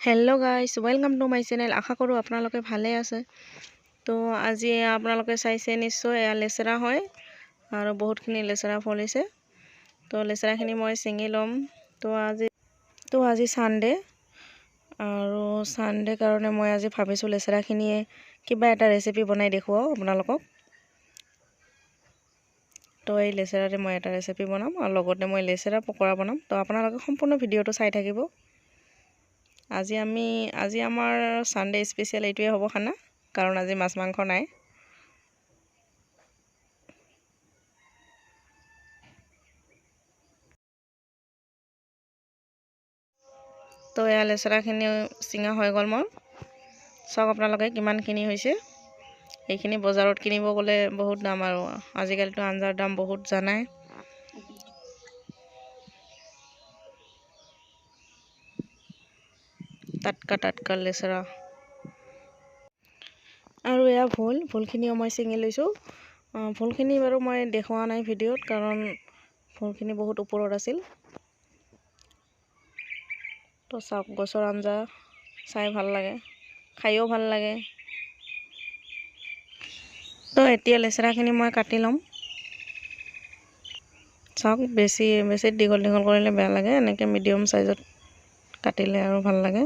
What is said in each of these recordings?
Hello guys, welcome to my channel. আশা কৰোঁ আপোনালোকে ভালে আছে। তো আজি আপোনালোকে চাইছে নিশ্চয়, এয়া লেচেৰা হয় আৰু বহুতখিনি লেচেৰা ফলিছে। তো লেচেৰাখিনি মই ছিঙি ল'ম। তো আজি ছানডে আৰু ছানডে কাৰণে মই আজি ভাবিছোঁ লেচেৰাখিনিয়ে কিবা এটা ৰেচিপি বনাই দেখুৱাওঁ আপোনালোকক। তো এই লেচেৰাৰে মই এটা ৰেচিপি বনাম আৰু লগতে মই লেচেৰা পকৰা বনাম। তো আপোনালোকে সম্পূৰ্ণ ভিডিঅ'টো চাই থাকিব। আজি আমাৰ ছানডে স্পেচিয়েল এইটোৱে হ'ব খানা, কাৰণ আজি মাছ মাংস নাই। তো এয়া লেচেৰাখিনি চিঙা হৈ গ'ল মোৰ। চাওক আপোনালোকে কিমানখিনি হৈছে। এইখিনি বজাৰত কিনিব গ'লে বহুত দাম আৰু আজিকালিতো আঞ্জাৰ দাম বহুত জানাই। টাটকা টাটকা লেচেৰা। আৰু এয়া ভোলখিনিও মই ছিঙি লৈছোঁ। ভোলখিনি বাৰু মই দেখুওৱা নাই ভিডিঅ'ত, কাৰণ ভোলখিনি বহুত ওপৰত আছিল। তো চাওক, গছৰ আঞ্জা চাই ভাল লাগে, খায়ো ভাল লাগে। তো এতিয়া লেচেৰাখিনি মই কাটি ল'ম। চাওক, বেছি বেছি দীঘল দীঘল কৰিলে বেয়া লাগে, এনেকৈ মিডিয়াম চাইজত কাটিলে আৰু ভাল লাগে।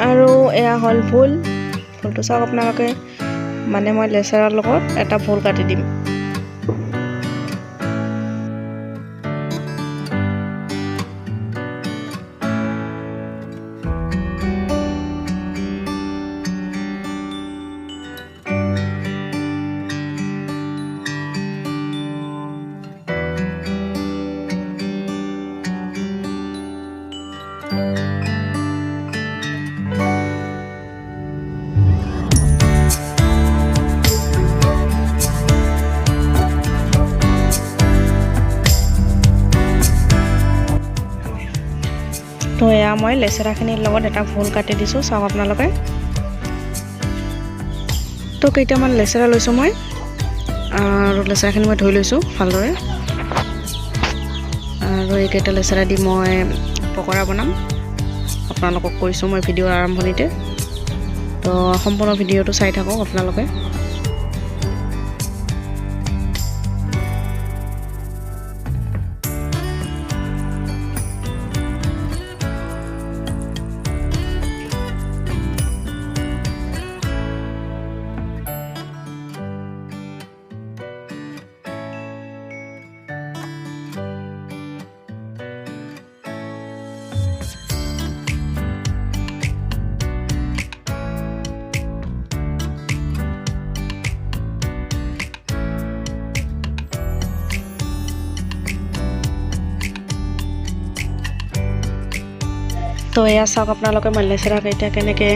আৰু এয়া হ'ল ভোল। ভোলটো চাওক আপোনালোকে, মানে মই লেচেৰাৰ লগত এটা ভোল কাটি দিম। তো এয়া মই লেচেৰাখিনিৰ লগত এটা ভোল কাটি দিছোঁ, চাওক আপোনালোকে। তো কেইটামান লেচেৰা লৈছোঁ মই আৰু লেচেৰাখিনি মই ধুই লৈছোঁ ভালদৰে। আৰু এইকেইটা লেচেৰা দি মই পকৰা বনাম, আপোনালোকক কৈছোঁ মই ভিডিঅ'ৰ আৰম্ভণিতে। তো সম্পূৰ্ণ ভিডিঅ'টো চাই থাকক আপোনালোকে। তো এয়া চাওক আপোনালোকে, মই লেচেৰাকেইটা কেনেকৈ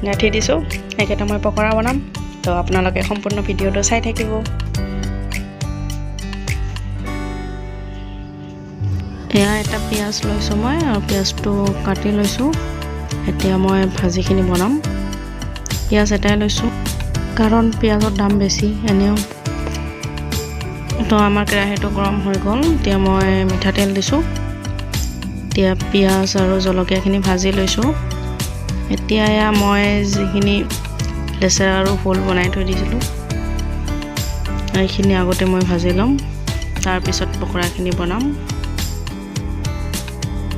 গাঁঠি দিছোঁ। সেইকেইটা মই পকৰা বনাম। তো আপোনালোকে সম্পূৰ্ণ ভিডিঅ'টো চাই থাকিব। এয়া এটা পিঁয়াজ লৈছোঁ মই আৰু পিঁয়াজটো কাটি লৈছোঁ। এতিয়া মই ভাজিখিনি বনাম। পিঁয়াজ এটাই লৈছোঁ, কাৰণ পিঁয়াজৰ দাম বেছি এনেও। তো আমাৰ কেৰাহীটো গৰম হৈ গ'ল। এতিয়া মই মিঠাতেল দিছোঁ। এতিয়া পিঁয়াজ আৰু জলকীয়াখিনি ভাজি লৈছোঁ। এতিয়া এয়া মই যিখিনি লেচেৰা আৰু ভোল বনাই থৈ দিছিলোঁ, এইখিনি আগতে মই ভাজি ল'ম, তাৰপিছত পকৰাখিনি বনাম।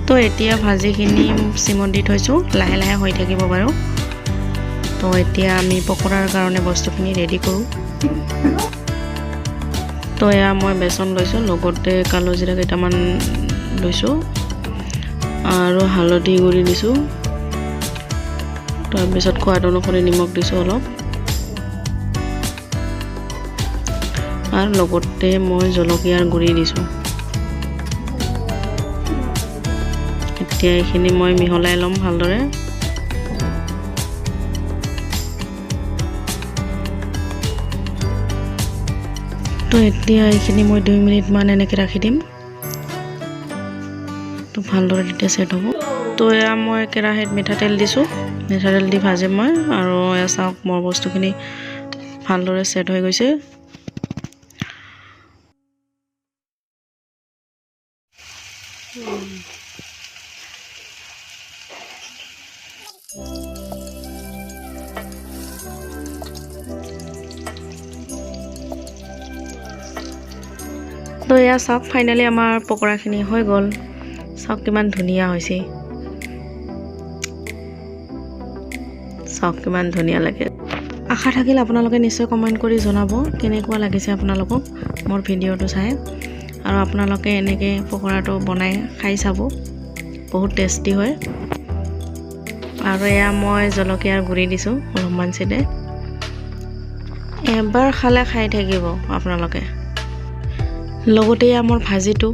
তো এতিয়া ভাজিখিনি চিমত দি থৈছোঁ, লাহে লাহে হৈ থাকিব বাৰু। তো এতিয়া আমি পকৰাৰ কাৰণে বস্তুখিনি ৰেডি কৰোঁ। তো এয়া মই বেচন লৈছোঁ, লগতে কালোজিৰা কেইটামান লৈছোঁ আৰু হালধি গুড়ি দিছোঁ। তাৰপিছত সোৱাদ অনুসৰি নিমখ দিছোঁ অলপ, আৰু লগতে মই জলকীয়াৰ গুড়ি দিছোঁ। এতিয়া এইখিনি মই মিহলাই ল'ম ভালদৰে। তো এতিয়া এইখিনি মই 2 মিনিটমান এনেকৈ ৰাখি দিম। তো ভালদৰে তেতিয়া ছেট হ'ব। তো এয়া মই কেৰাহীত মিঠাতেল দিছোঁ, মিঠাতেল দি ভাজিম মই। আৰু এয়া চাওক মোৰ বস্তুখিনি ভালদৰে ছেট হৈ গৈছে। তো এয়া চাওক ফাইনেলি আমাৰ পকৰাখিনি হৈ গ'ল। চাওক কিমান ধুনীয়া হৈছে, চাওক কিমান ধুনীয়া লাগে। আশা থাকিল আপোনালোকে নিশ্চয় কমেণ্ট কৰি জনাব কেনেকুৱা লাগিছে আপোনালোকক মোৰ ভিডিঅ'টো চাই। আৰু আপোনালোকে এনেকৈ পকৰাটো বনাই খাই চাব, বহুত টেষ্টি হয়। আৰু এয়া মই জলকীয়াৰ গুড়ি দিছোঁ অলপমান চিলে। এবাৰ খালে খাই থাকিব আপোনালোকে। লগতে এয়া মোৰ ভাজিটো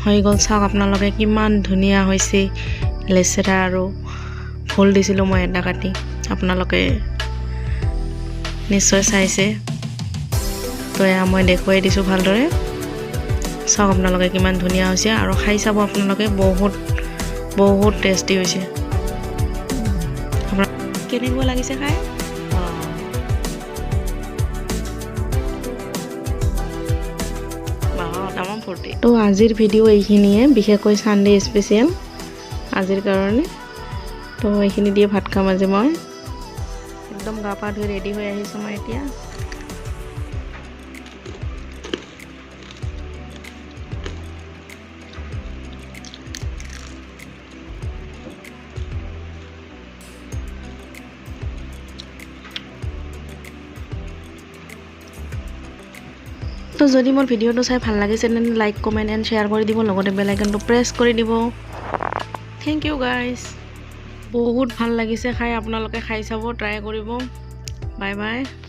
হৈ গ'ল। চাওক আপোনালোকে কিমান ধুনীয়া হৈছে। লেচেৰা আৰু ভোল দিছিলোঁ মই এটা কাটি, আপোনালোকে নিশ্চয় চাইছে। তো এয়া মই দেখুৱাই দিছোঁ ভালদৰে। চাওক আপোনালোকে কিমান ধুনীয়া হৈছে আৰু খাই চাব আপোনালোকে, বহুত বহুত টেষ্টি হৈছে। আপোনাৰ কেনেকুৱা লাগিছে খাই? তো আজিৰ ভিডিঅ' এইখিনিয়ে, বিশেষকৈ ছানডে স্পেচিয়েল আজিৰ কাৰণে। তো এইখিনি দিয়ে ভাত খাম আজি মই। একদম গা পা ধুই ৰেডি হৈ আহিছোঁ মই এতিয়া। তো যদি মোৰ ভিডিঅ'টো চাই ভাল লাগিছে তেন্তে লাইক, কমেণ্ট এণ্ড শ্বেয়াৰ কৰি দিব, লগতে বেল আইকনটো প্ৰেছ কৰি দিব। Thank you guys, বহুত ভাল লাগিছে খাই। আপোনালোকে খাই চাব, ট্ৰাই কৰিব। Bye bye.